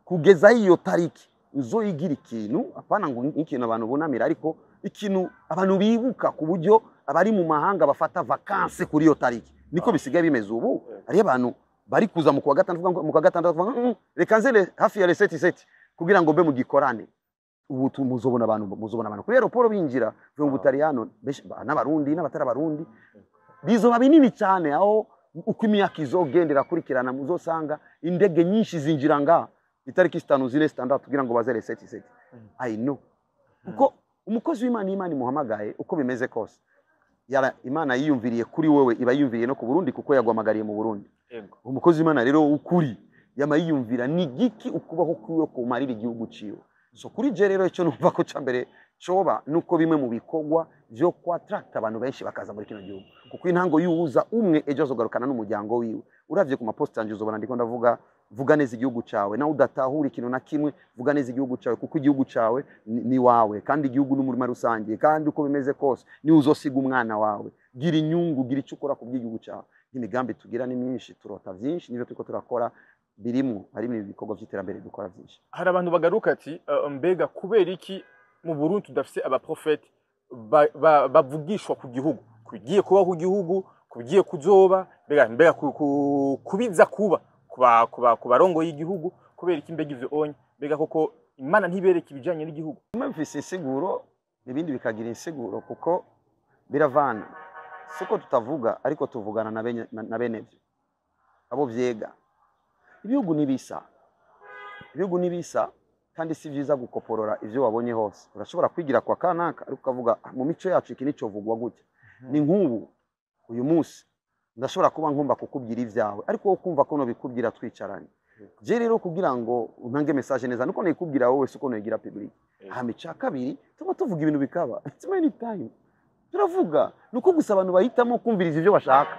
Kugeza iyo tariki uzoyigira ikintu, apana ngo nk'ikintu abantu bunamira, ariko ikintu abantu bibuka, ku buryo abari mu mahanga bafata vacances kuri iyo tariki. Niko bisigaye bimeze ubu. Hariyo abantu bari kuza mu kwa gatandatu, mu kwa gatandatu bavuga, "Reka nzere hafi ya le sept sept kugira ngo mbe mu gikorane." Ubu muzobona abantu kuri aéroport binjira mu Butaliyano benshi, n'Abarundi n'abatari Abarundi. Bizoba binini cyane, aho uko imyaka izogenda irakurikirana muzosanga indege nyinshi zinjira ngaha itariki 5, 4, 6 kugira ngo baze le sept sept. I know, kuko umukozi w'Imana, Imana imuhamagaye, uko bimeze kose yara Imana yiyumviriye kuri wewe, iba yiyumviriye no ku Burundi, kuko yaguhamagariye mu Burundi. Umukozi w'Imana rero ukuri yama yiyumvira ni giki ukubaho kwiwe kumarira igihugu ciwe. So kuri je rero, icyo numva ko cambere Coba nuko bimwe mu bikorwa vyo ku attract abantu benshi bakaza muri kino gihugu, kuko intango y'uwuza umwe ejo azogarukana n'umuryango wiwe. Uravye ku maposta yanje uzobona ndiko ndavuga: vuga neza igihugu cawe, nawe udatahura ikintu na kimwe, vuga neza igihugu cawe, kuko igihugu cawe ni wawe, kandi igihugu n'umurima rusange, kandi uko bimeze kose ni uzosiga umwana wawe. Gira inyungu, gira icyo ukora ku bw'igihugu cawe. Imigambi tugira ni myinshi, turota vyinshi, nivyo turiko turakora birimwo, harimo ibikorwa vy'iterambere dukora vyinshi. Hari abantu bagaruka ati mbega kubera iki mu Burundi tudafise abaprofeti bavugishwa ku gihugu, kugiye kuba ku gihugu, kugiye kuzoba, mbega kubiza kuba ku barongo y'igihugu? Kubera iki mbega ivyo onye, mbega koko Imana ntibereke ibijanye n'igihugu? Bimwe bifise insiguro, ibindi bikagira insiguro, kuko biravana. Siko tutavuga, ariko tuvugana na bene byo, abo vyega. Ibihugu nibisa, ibihugu nibisa, kandi si vyiza gukoporora ivyo wabonye hose. Urashobora kwigira kwa kanaka, ariko ukavuga: "Ah, mu mico yacu iki nico vugwa gutya." Ni nk'ubu uyu munsi ndashobora kuba nkumba kukubwira ivyawe, ariko wowe kumva ko nobikubwira twicaranye. Je rero kugira ngo ntange message neza nuko nayikubwira wowe, siko noyigira public. Hama ica kabiri, tuba tuvuga ibintu bikaba, it's many time turavuga, nuko gusa abantu bahitamo kumviriza ivyo bashaka.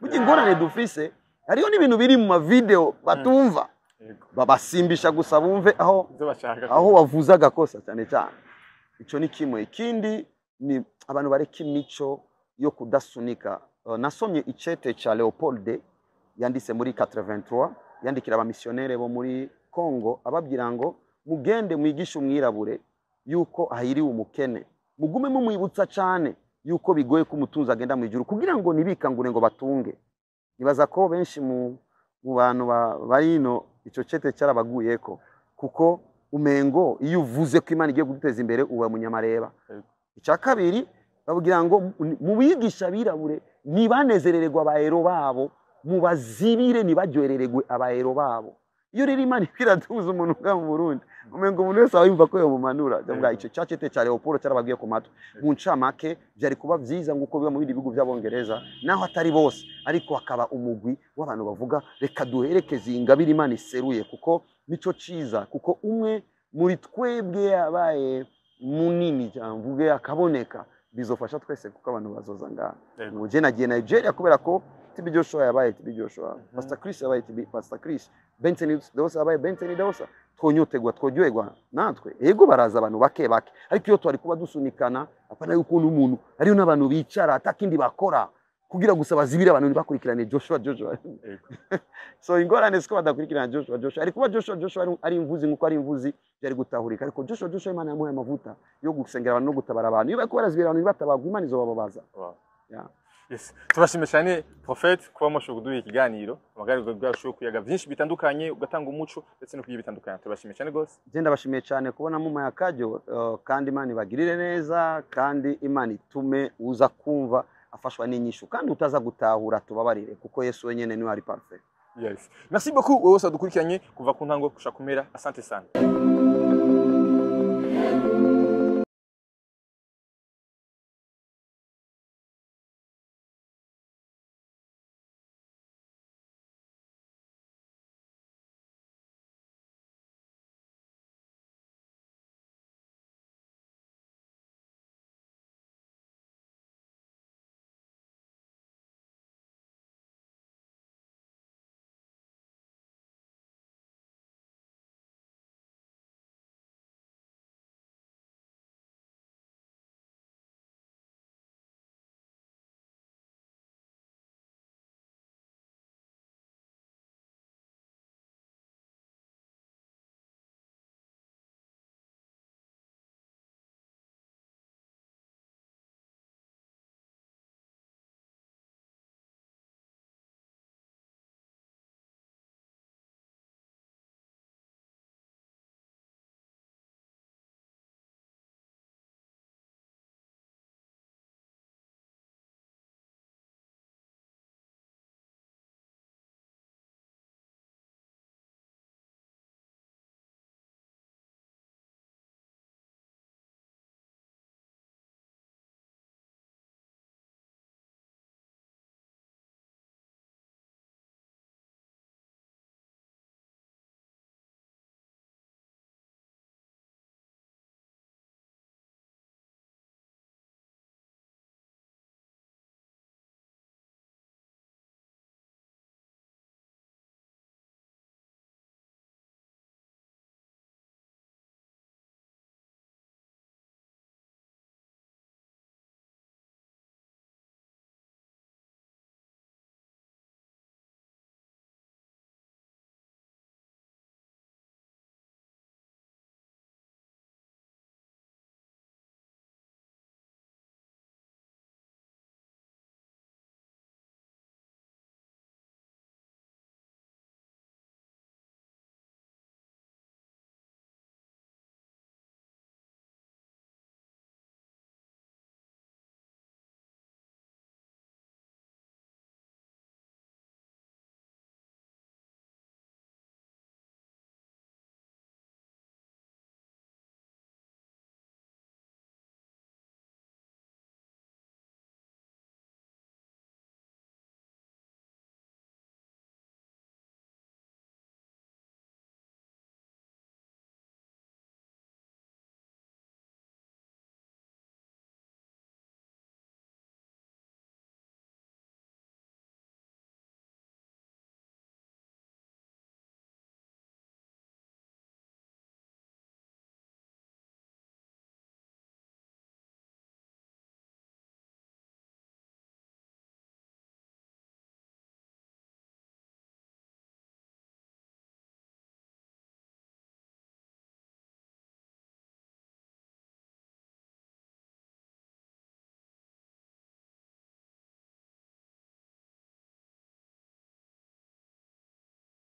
Burya ingorane dufise, hariho n'ibintu biri mu mavideo batumva, babasimbisha gusa bumve aho ivyo bashaka, aho wavuze agakosa cyane cyane. Ico ni kimwe. Ikindi ni abantu bareka imico yo kudasunika. Nasomye icete ca Leopold yanditse muri 83, yandikira abamisiyonere bo muri Congo, ababwira ngo mugende mwigishe umwirabure yuko ahiriwe umukene, mugume mumwibutsa cane yuko bigoye ko umutunzi agenda mu ijuru, kugira ngo ntibikangure ngo batunge. Nibaza ko benshi mu bantu bari ino ico cete cyarabaguyeko, kuko umengo iyo uvuze ko Imana igiye kuguteza imbere uba munyamareba. Icya kabiri, babwira ngo mu bigisha abirabure ntibanezerererwe abahéros babo, mubazibire ntibaryoherererwe abahéros babo. Iyo rero Imana iratuza umuntu nga mu Burundi, umengo umuntu wese aba yumva ko yomumanura. Ndavuga ico cacete ca Leopold cyarababwiye ku matwi. Mu ncamake, byari kuba vyiza nguko biba mu bindi bihugu by'Abongereza, naho atari bose, ariko hakaba umugwi w'abantu bavuga: reka duherekeze iyi ngabire Imana iseruye, kuko nico ciza. Kuko umwe muri twebwe yabaye munini cyangwa mvuge akaboneka, bizofasha twese, kuko abantu bazoza ngaha. Je nagiye Nigeria kubera ko TB Joshua yabaye TB Joshua, Pastor Chris yabaye TB Pastor Chris, Benson Idahosa yabaye Benson Idahosa. Twonyotegwa, tworyoherwa natwe. Yego, baraza abantu bake bake, ariko iyo twari kuba dusunikana, apana yuko n'umuntu hariyo n'abantu bicara atakindi bakora kugira gusa bazibire abantu ntibakurikirane Joshua Joshua. So ingorane siko badakurikirana Joshua Joshua. Ariko kuba Joshua Joshua ari imvuzi nkuko ari imvuzi, byari gutahurika. Ariko Joshua Joshua, Imana yamuhaye amavuta yo gusengera abantu no gutabara abantu. Iyo bariko barazibira abantu ntibatabagwa, Imana izobababaza. Yeah. Yes. Tubashimiye cyane, Prophet, kuba mwashoboye kuduha ikiganiro, amagare bwashoboye kuyaga byinshi bitandukanye, ugatanga umuco ndetse no kugira bitandukanye. Tubashimiye cyane gose. Je ndabashimiye cyane kubona mumpaye akaryo, kandi Imana ibagirire neza, kandi Imana itume uza kumva afashwa n'inyishu, kandi utaza gutahura tubabarire, kuko Yesu wenyene niwe ari parfait. Yes. Merci beaucoup wowe wose wadukurikiranye kuva ku ntango gushaka kumera. Asante sana.